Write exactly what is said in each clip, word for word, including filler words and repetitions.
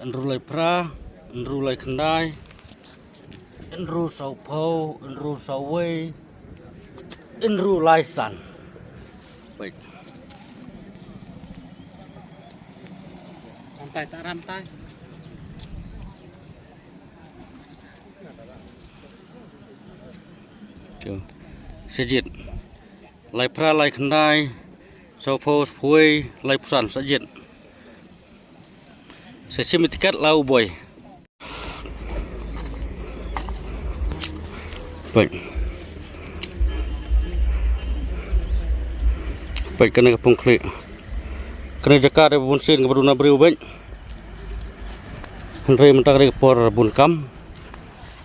Hynriew lai phra, hynriew lai khyndai, hynriew saw phew, hynriew saw wei, hynriew lai san. Wait. Ramtai, tak ramtai. Sa jied. Lai phra, lai khyndai, saw phew, saw wei, lai phew san, sa jied. Sa shim tiket la u boi. Peit. Peit kane ka pung khlieh. Kane jaka dei ba bun sien kaba duna briew beit. Hynrei mynta ka dei ka por bun kam.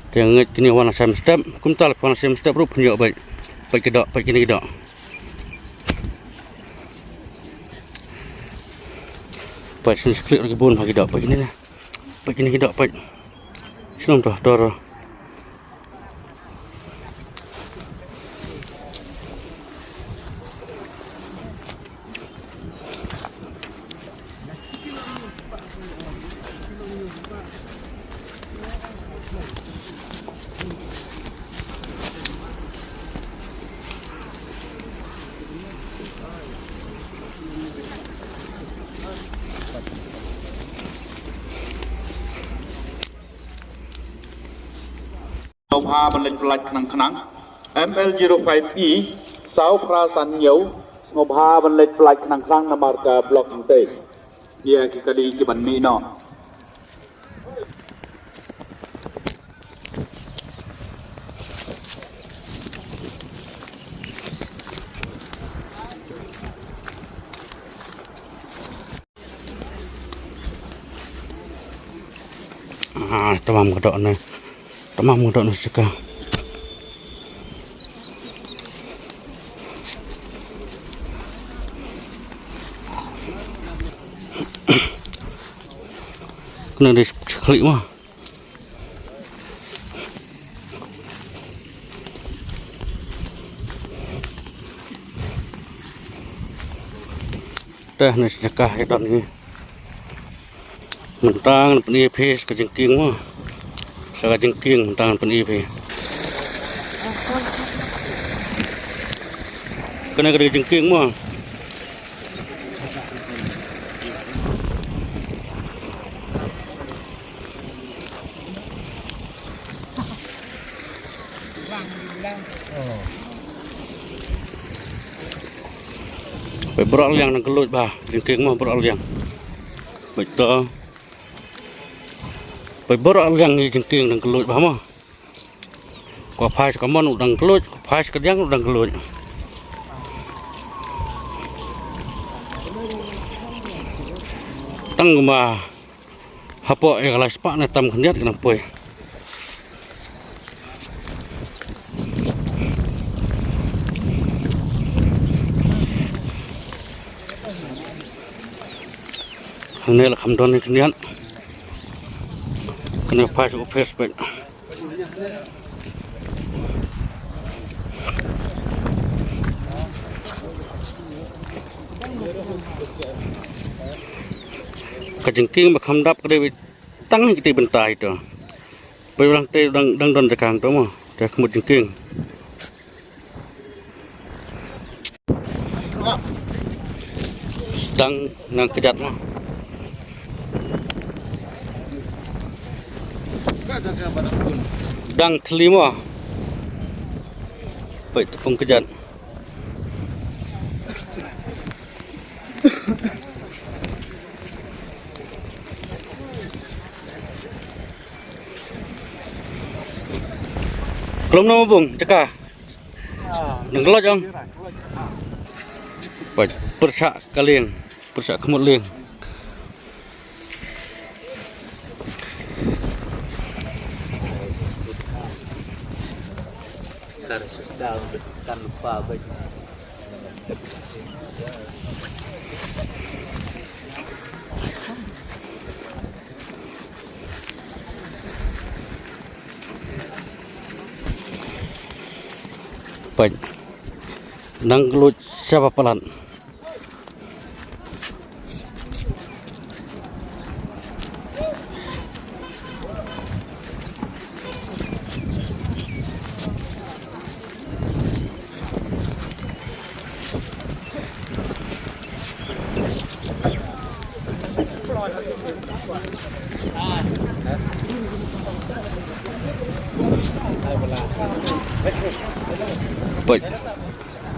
Te ngeit kine wan na sem step. Kumta la wan na sem step ruh pynïoh beit. Peit ki doh, peit kine ki doh. Peit sien sa khlieh ruh ki bun ha ki doh, peit kine ne. Peit kine ki doh, peit. Shnong to, to. Sngewbha ban leit pyllait khnang khnang. M L zero five E saw phra san hynñiew, sngewbha ban leit pyllait khnang khnang namar ka block hangtei. Ïa ki kali ki ban mih noh. Ah, tamam ka doh ne. Tamam ka doh ne sika. Kena di sekali mah. Teh, ne sejaka ïa don hi. Mynta ngan pyni phi sa ka jingkieng mo. Sa ka jingkieng mynta ngan pyni phi. Kane ka dei ka jingkieng mo. Peit baroh liang nang kylluid bha, jingkieng mo baroh liang. Peit to. Peit baroh liang ïa jingkieng nang kylluid bha mo. Ko phai sa kamon u dang kylluid, ko phai sa kadiang u dang kylluid. Tang kumba hapoh ïa ka lai spah ne tam khyndiat ka nang poi. Hangne la kham don ne khyndiat. Kane phai sa u phai spah. Ka jingkieng ba kham dap ka dei tang ha kitei bynta ito. Ba u dang tei dang, dang don jaka hangto mo. Te khmut jingkieng. Dang nang kjat mo. Dang thli mo. Peit te pung kjat. Klom na bung jaka. Nang kloj ong. Pyrshah ka lieng, pyrshah khmut lieng. Kan lupa baik. Peit. Nang kylluid shaba palat. Peit.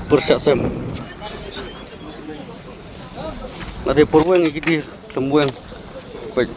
Pyrshah sem. Nade pyrweng ïa ki dih, khlem weng. Peit.